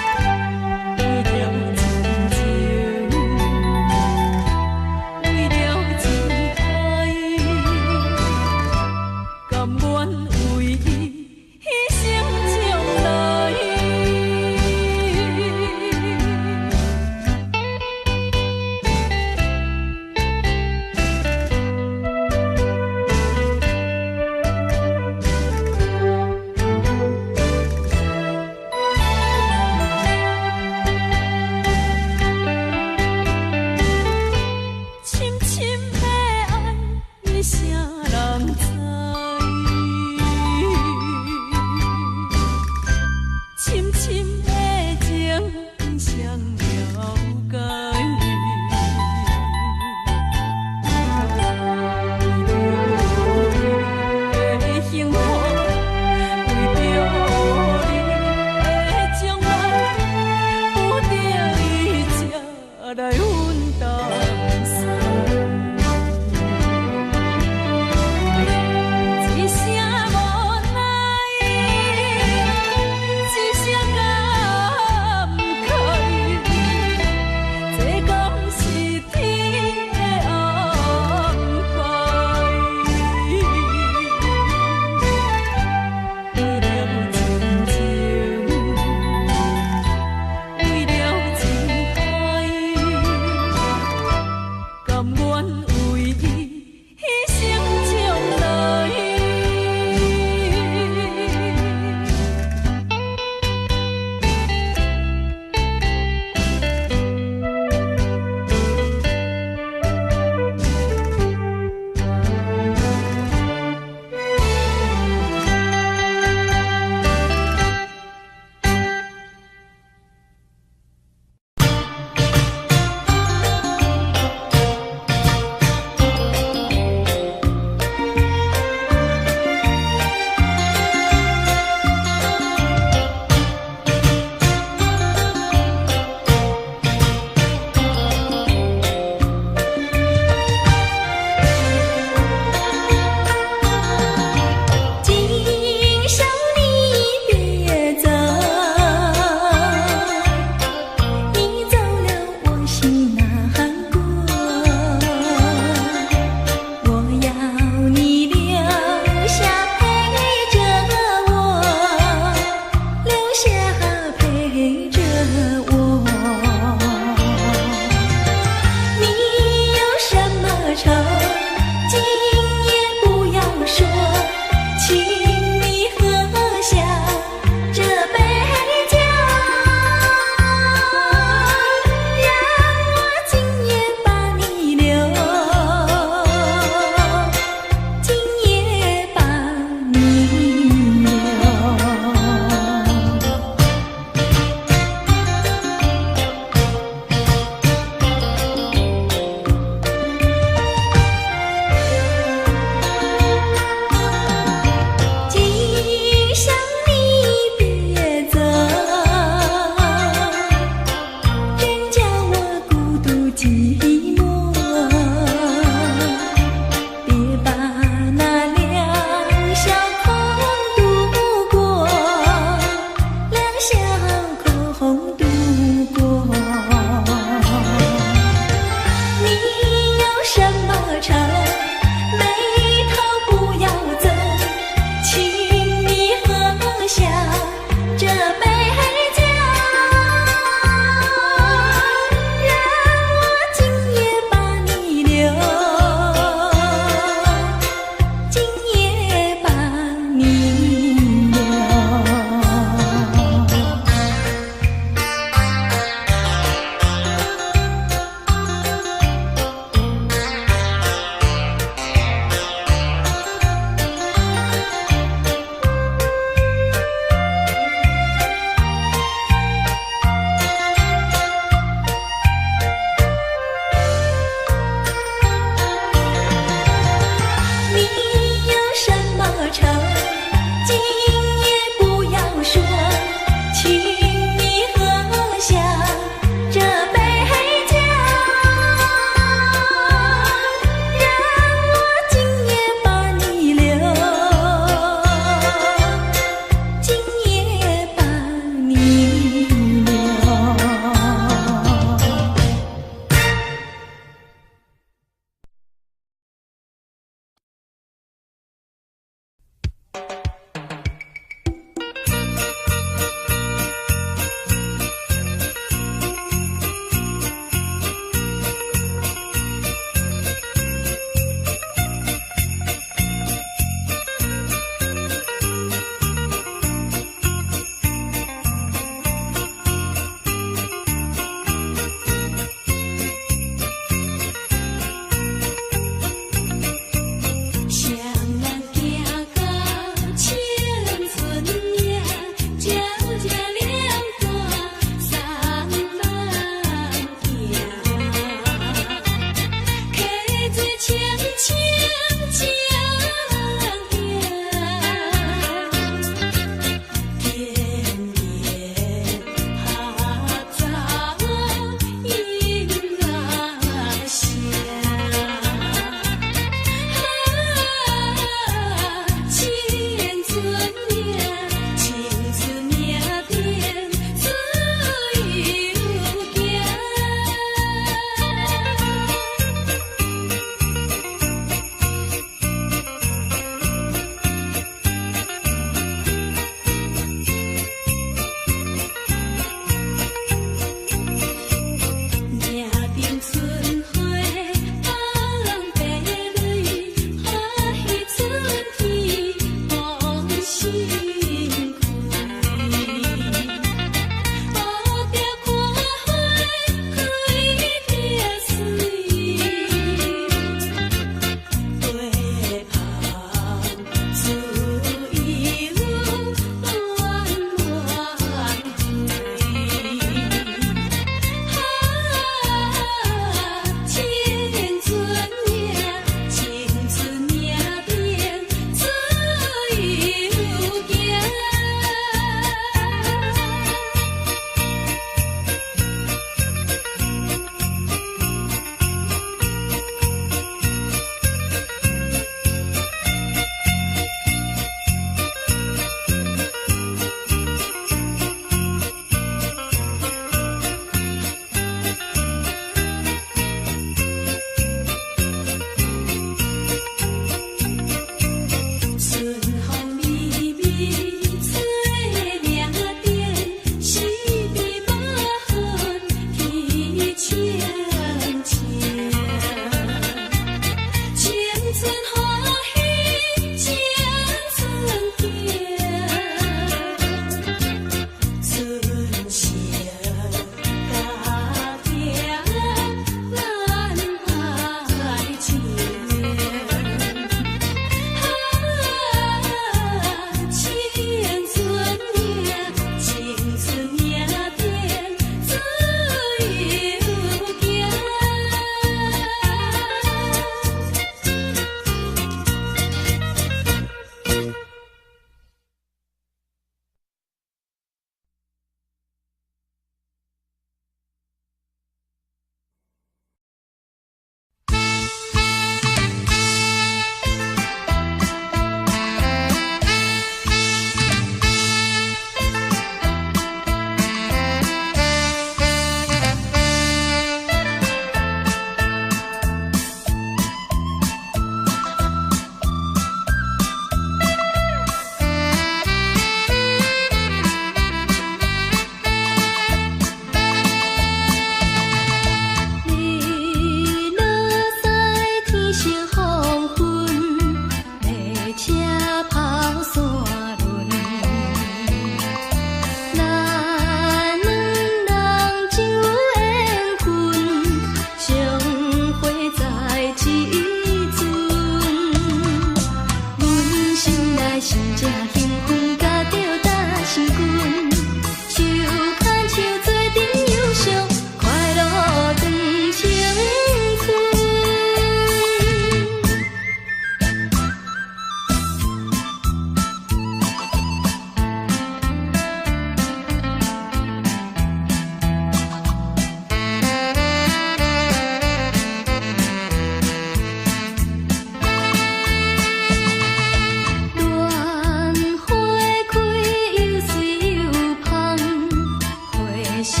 [SPEAKER 4] 心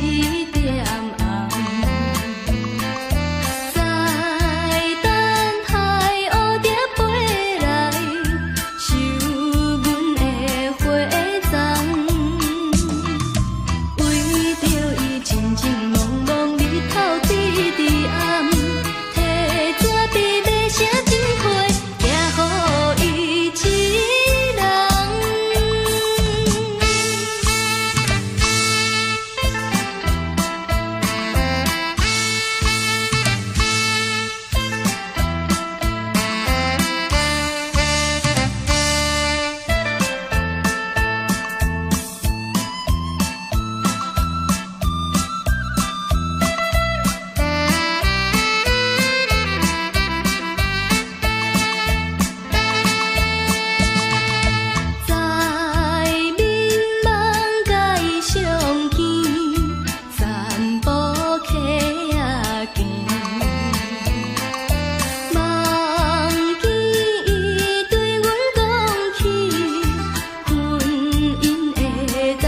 [SPEAKER 4] 一點紅。在等待蝴蝶飛來，收阮的花叢。為著伊情情濛濛，日頭直直暗，提紙筆欲寫情批，寄予伊一人。在眠夢共伊相見，散步溪仔墘，夢見伊對阮講起婚姻的代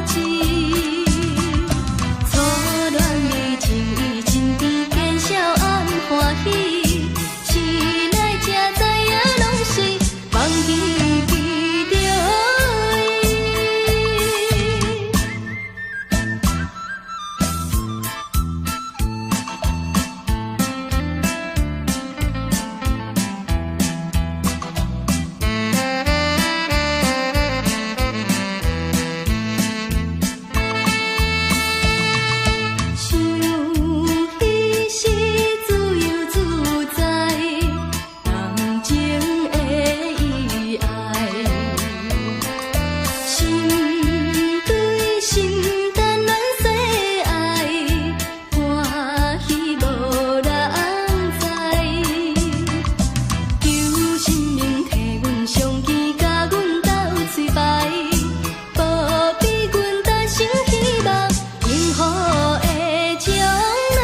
[SPEAKER 4] 誌，初戀的情意真甜，見笑暗歡喜，生來才知影攏是放棄記著伊。想彼時自由自在，動情的意愛，心對心談戀細愛，歡喜無人知。求神明替阮相見，共阮鬥喙牌，保庇阮達成希望，幸福的將來。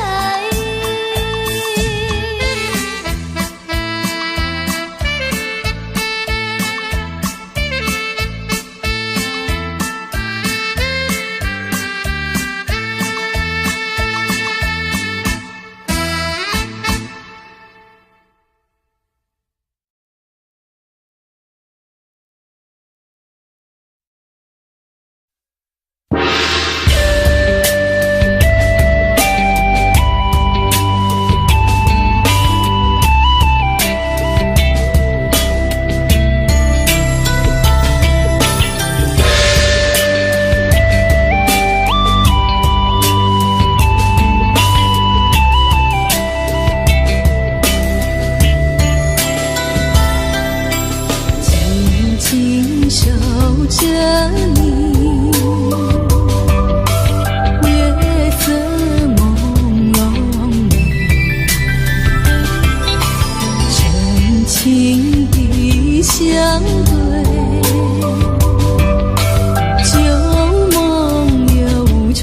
[SPEAKER 4] 緊緊守著你，月色朦朧美，深情的相對，舊夢又重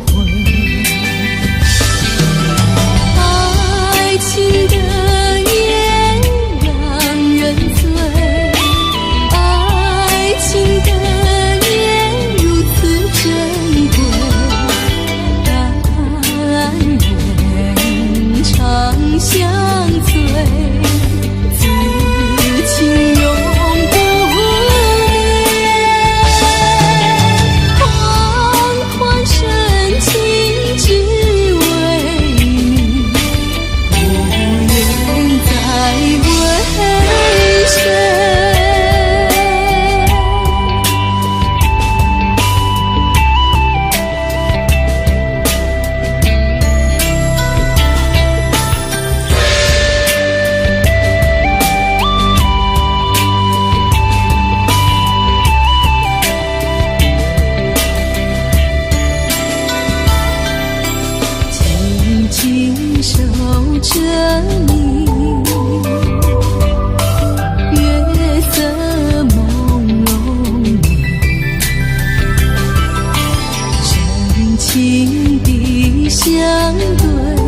[SPEAKER 4] 回。愛情的夜讓人醉，愛情的夜如此珍貴，但願長相隨，此情永不滅。款款深情只為你，不願再為誰。緊緊守著你，月色朦朧美，深情的相對。